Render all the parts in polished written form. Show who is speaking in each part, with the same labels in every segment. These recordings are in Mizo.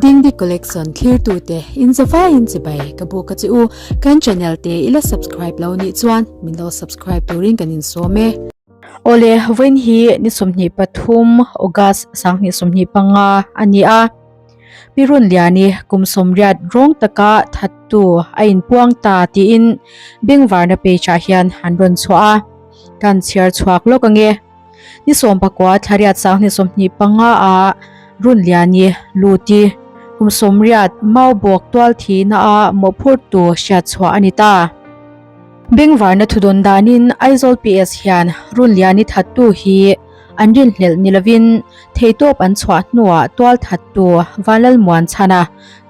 Speaker 1: Dingdi Collection thlirtute in zavaiin chibai ka buk a che u. Kan channel te i la subscribe lo nih chuan min lo subscribe turin kan insawm e.
Speaker 2: Awle, vawiin hi ni 23 August 2025 a ni a. Pi Runliani kum 80 rawng taka thattu a inpuang ta tiin bengvarna page ah hian an rawn chhuah a. Kan chhiar chhuak lawk ange. Ni 19 thlariat 2025 ah Runliani Luti kum 80 Maubawk tualthihna a mawhphurtu hriatchhuah a ni ta. Bengvarna thudawn danin Aizawl PS hian Runliani thattu hi an rinhlelh ni lovin theihtawp an chhuah hnuah tualthattu Vanlalmuan chhana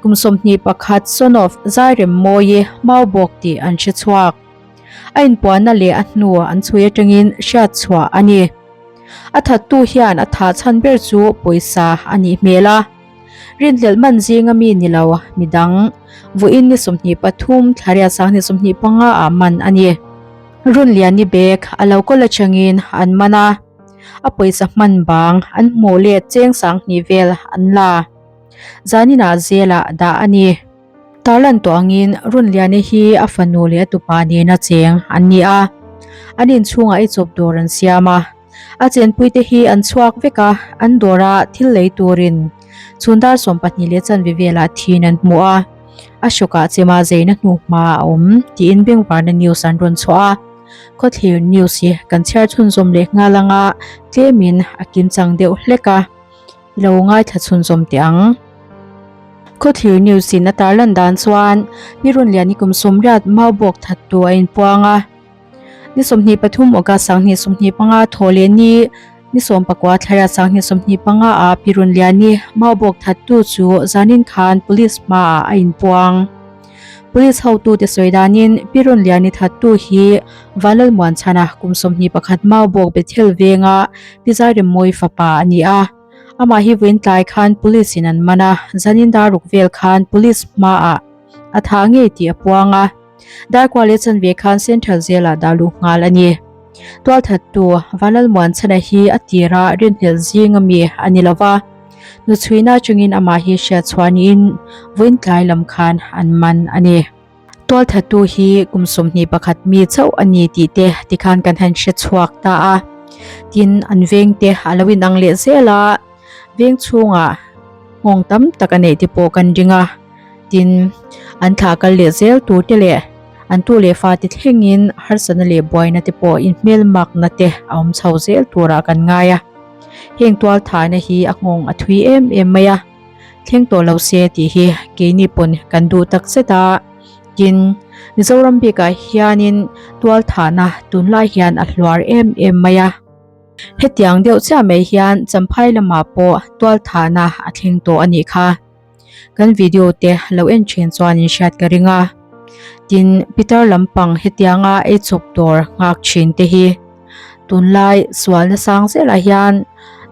Speaker 2: kum 21 son of Zairemmawi Maubawk tih an hrechhuak. A inpuanna leh a hnu an chhui atangin hriat chhuah a ni. A thattu hian a thah chhan ber chu pawisa a nih hmel a. Rinhlelh man zinga mi ni lo midang vawiin ni 23 thlariat 2025 ah man a ni. Runliani bag a lo kawl atangin an man a, a pawisa hman bang an hmuh leh cheng 2000 vel an la. Zaninah zelah dah a ni. Tarlan tawh angin Runliani hi a fanu leh a tupa nena cheng an ni a, an inchhungah ei chawp dawr an siam a. A chenpuite hi an chhuak vek a, an dawra thil lei turin chhun dar 12 leh chanve velah thin an hmu a, a hrawkah chema zeina hnuhma a awm tiin Bengvarna News an rawn chhuah a. Khawthlir News hi kan chhiar chhunzawm leh nghal anga tlemin a kimchang deuh hlek a. I lo ngaithla chhunzawm teh ang. Khawthlir News in a tarlan dan chuan Pi Runliani kum 80 Maubawk thattu a inpuang a. Ni 23 August 2025 thaw leh ni ni 19 Thlariat 2025 ah Pi Runliani Maubawk thattu chu zanin khan Police hmaah a inpuang. Police hotute sawi danin Pi Runliani thattu hi Vanlalmuanchhana kum 21 Maubawk Bethel venga Pi Zairemmawi fapa a ni a. Amah hi vawiin tlai khan Police in an man a, zanin dar ruk vel khan Police hmaah a thah ngei tih a puang a. Darkua leh chanve khan Central Jail-ah dah luh nghal a ni. Tualthattu Vanlalmuanchhana hi a tira rinhlelh zing ami a ni lova, nuchhuina atangin amah hi hriatchhuah niin vawiin tlai lam khan an man a ni. Tualthattu hi kum 21 mi chauh a ni tih te tikhan kan han hre chhuak ta a. Tin, an vengte a lo inang leh zel a, veng chhungah nghawng tam tak a neih te pawh kan ring a. Tin, an thlah kal leh zel tur te leh an tu leh fa te thlengin harsatna leh buaina te pawh inhmelmakna te a awm chho zel turah kan ngai a. Heng tualthahna hi a nghawng a thui em em mai a. Thleng tawh lo se tih hi keini pawn kan duh tak zet a. Tin, Mizoram bikah hianin tualthahna tunlai hian a hluar em em mai a. Hetiang deuh chiah mai hian Champhai lamah pawh tualthahna a thleng tawh a nih kha. Kan video te lo en thin chuan in hriat ka ring a. Tin, Peter lampang hetianga ei chawp dawr nghak thin te hi tunlai sualna sang zelah hian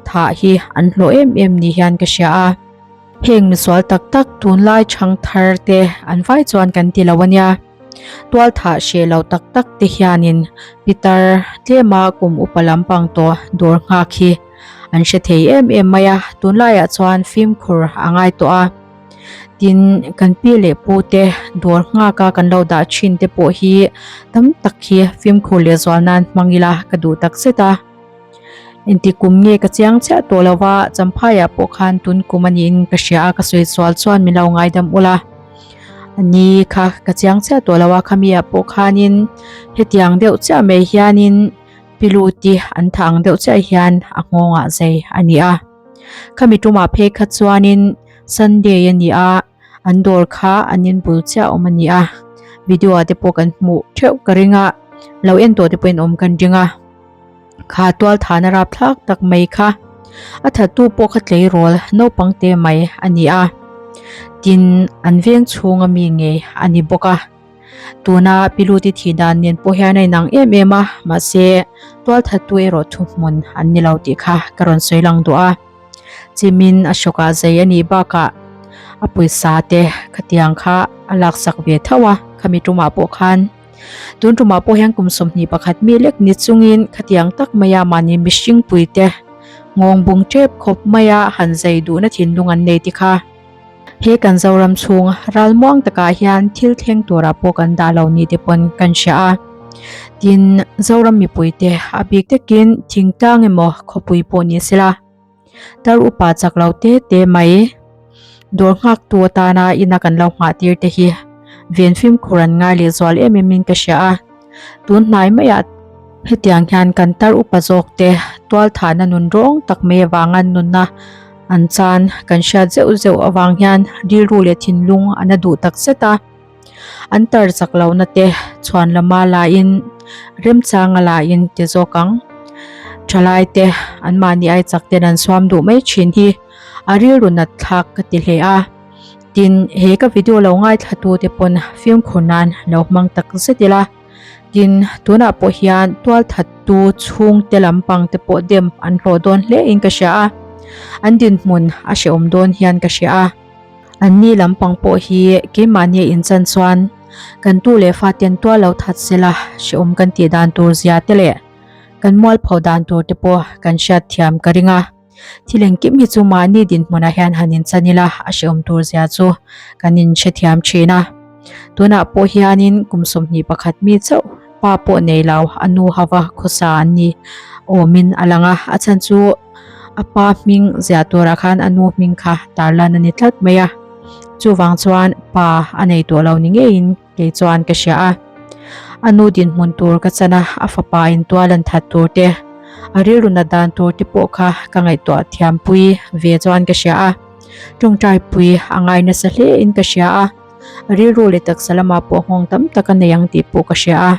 Speaker 2: thah hi an hlawh em em ni hian ka hria a. Heng misual tak tak tunlai chhang thar te an vai chuan kan ti lo a nia. Tual thah hreh lo tak tak te hianin Peter tlema kum upa lampang tawh dawr nghak hi an hre thei em em mai a, tunlaiah chuan fimkhur a ngai tawh a. Tin, kan pi leh pu te dawr nghaka kan lo dah thin te pawh hi tam tak hi fimkhur leh zual nan hmang ila ka duh tak zet a. Inti kum nge ka chiang chiah tawh lo va, Champhaiah pawh khan tun kum a niin ka hria a, ka sawi sual chuan min lo ngaidam ula. Ni kha ka chiang chiah tawh lo a, khamiah pawh khanin hetiang deuh chiah mai hianin Piluti an thah ang deuh chiah hian a nghawngah zai a ni a. Khami tumah phei kha chuanin Sunday a ni a, an dawr kha an inbul chiah awm a ni a. Video ah te pawh kan hmuh theuh ka ring a, lo en tawh te pawhin awm kan ring a. Kha tual thana rapthlak tak mai kha a thattu pawh kha tleirawl naupang te mai a ni a. Tin, an veng chhunga mi ngei a ni bawk a. Tuna Piluti thih dan nen pawh hian a inang em em a, mahse tualthattu erawh thuhmun an ni lo tih kha ka rawn sawi lang duh a. Chimin a hrawkah zei a nih bakah a pawisa te khatiang kha a laksak ve tho a, khami tumah pawh khan. Tun tumah pawh hian kum 21 mi lek ni chungin khatiang tak maia mahni mihring puite nghawng bung tep khawp maia han zei duhna thinlung an nei ti kha. He kan Zoram chhung ralmuang takah hian thil thleng turah pawh kan dah lo ni te pawn kan hria a. Tin, Zoram mipuite a bik takin thingtlang emaw khawpui pawh ni sela, tar upa chak lo te te mai dawr nghaktu atana ina kan lo nghah tir te hi ven fimkhur an ngai leh zual em em in ka hria a. Tun hnai maiah hetiang hian kan tar upa zawk te tual thahna nun rawng tak mai avanga nunna an chan kan hriat zeuh zeuh avang hian rilru leh thinlung a na duh tak zet a. An tar chak lohna te chhuan lama lahin remchanga lahin ti zawk ang. Thalai te anmahni ai chak ten an suam duh mai thin hi a rilru nat thlak ka ti hle a. Tin, he ka video lo ngaithla tu te pawn fimkhur nan lo hmang tak zet ila. Tin, tunah pawh hian tual that tu chhungte lampang te pawh dem an hlawh dawn hle in ka hria a. An dinhmun a hrehawm dawn hian ka hria a. An ni lampang pawh hi keimahni a inchan chuan kan tu leh faten tual lo that sela hrehawm kan tih dan tur zia te leh kan mualpho dan tur te pawh kan hriat thiam ka ring a. Thil engkim hi chu mahni dinhmunah hian han inchan ila a hrehawm tur zia chu kan inhrethiam thin a. Tunah pawh hianin kum 21 mi chauh pa pawh nei lo a nu hava khawsa an ni awmin a lang a, a chhan chu a pa hming ziah turah khan a nu hming kha tarlan a ni tlat mai a. Chuvang chuan pa a nei tawh lo ni ngeiin kei chuan ka hria a. A nu dinhmun tur ka chan a, a fapa in tual an that tur te, a rilru nat dan tur te pawh kha ka ngaihtuah thiampui ve chuan ka hria a. Tawngtaipui a ngai nasa hle in ka hria a, a rilru leh taksa lamah pawh nghawng tam tak a nei ang tih pawh ka hria a.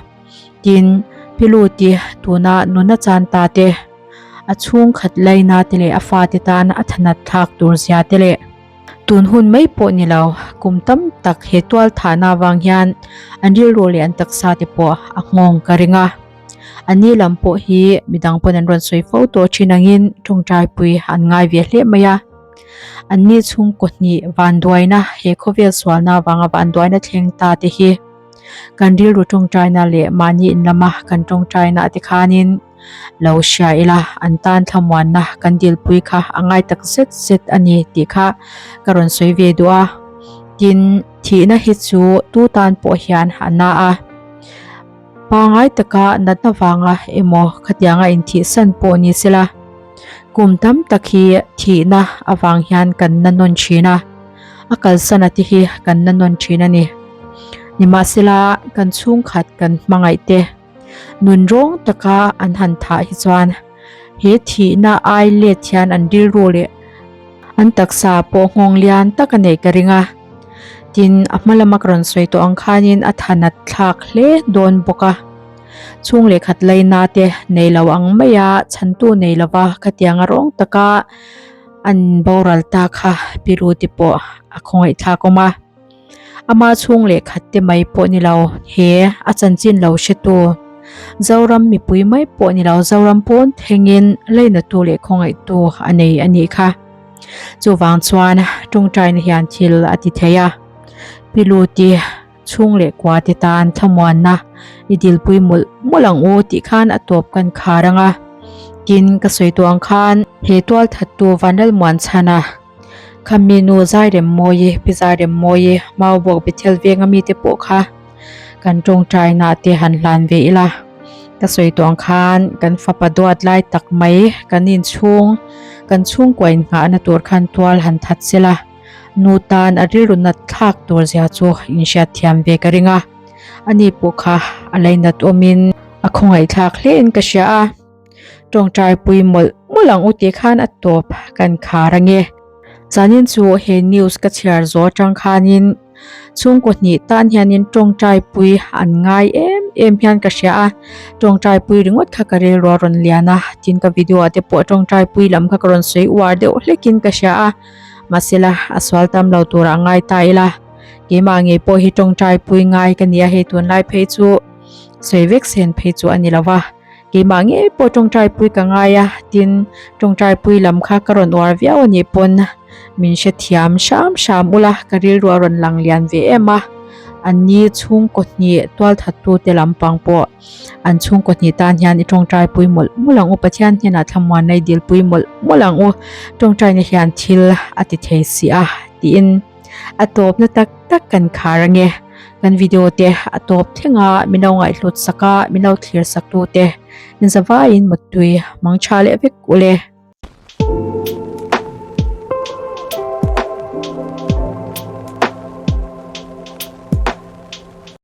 Speaker 2: Tin, Piluti tuna nuna chan ta te, a chhungkhat laina te leh a fate tan a thanat thlak tur zia te leh tun hun mai pawh ni lo kum tam tak he tual thahna avang hian an rilru leh an taksa te pawh a nghawng ka ring a. A ni lam pawh hi midang pawn an rawn sawi fo tawh thin angin tawngtaipui an ngai ve hle mai a. An ni chhungkaw hnih vanduaina he khawvel sualna avanga vanduaina thleng ta te hi kan rilru tawngtaina leh mahni in lama kan tawngtaina te khanin lo hria ila an tan thlamuanna kan dilpui kha a ngai tak zet zet a ni tih kha ka rawn sawi ve duh a. Tin, thihna hi chu tu tan pawh hian a na a. Pangai taka natna vanga emaw khatianga inthihsan pawh ni sela, kum tam tak hi thihna avang hian kan na nawn thin a, a kalsan a te hi kan na nawn thin a ni. Nimahsela, kan chhungkhat kan hmangaih te nun rawng taka an han thah hi chuan he thihna ai let hian an rilru leh an taksa pawh nghawng lian tak a neih ka ring a. Tin, a hma lama ka rawn sawi tawh ang khanin a thanat thlak hle dawn bawk a. Chhung leh khat laina te nei lo ang maia chhantu nei lova khatianga rawng taka an boral ta kha Piruti pawh a khawngaih thlak awm a. Ama chhung leh khat te mai pawh ni lo he a chanchin lo hretu Zoram mipui mai pawh ni lo Zoram pawn thlengin lainatu leh khawngaihtu a nei a nih kha. Chuvang chuan tawngtaina hian thil a ti thei a, Piluti chhung leh kua te tan thlamuanna i dilpui mawlh mawlh ang u tih khan a tawp kan khar ang a. Tin, ka sawi tawh ang khan he tualthattu Vanlalmuanchhana khami nu Zairemmawi, Pi Zairemmawi, Maubawk Bethel venga mite pawh kha kan tawngtaina te han hlan ve ila. Ka sawi tawh ang khan kan fapa duat lai tak mai kan inchhung kan chhungkua innghahna tur khan tual han that sela nu tan a rilru nat thlak tur zia chu inhriat thiam ve ka ring a. Ani pawh kha a lainat awmin a khawngaih thlak hle in ka hria a. Tawngtai pui mawlh mawlh ang u tih khan a tawp kan khar ange. Zanin chu he news ka chhiar zawh atang khanin chhungkaw hnih tan hianin tawngtai pui an ngai em em hian ka hria a, tawngtai pui ringawt kha ka rilru a rawn lian a, tin ka video ah te pawh tawngtai pui lam kha ka rawn sawi uar deuh hlekin ka hria a, mahsela a sual tam lo turah ngai ta ila, keimah ngei pawh hi tawngtai pui ngai ka ni a, hei tunlai phei chu sawi vek sen phei chu a ni lo va. Keimah ngei pawh tawngtaipui ka ngai a, tin tawngtaipui lam kha ka rawn uar viau a nih pawn min hrethiam hram hram ula ka rilru a rawn lang lian ve em a, an ni chhungkaw hnih tualthattu te lampang pawh an chhungkaw hnih tan hian i tawngtaipui mawlh mawlh ang u, Pathian hnenah thlamuanna i dilpui mawlh mawlh ang u, tawngtaina hian thil a ti thei si a tiin. A tawpna tak tak kan khar ange. Kan video te a tawp thleng a, min lo ngaihhlut sak a, min lo thlir sak tu te. Inzavaiin muttui mangtha leh vek ule.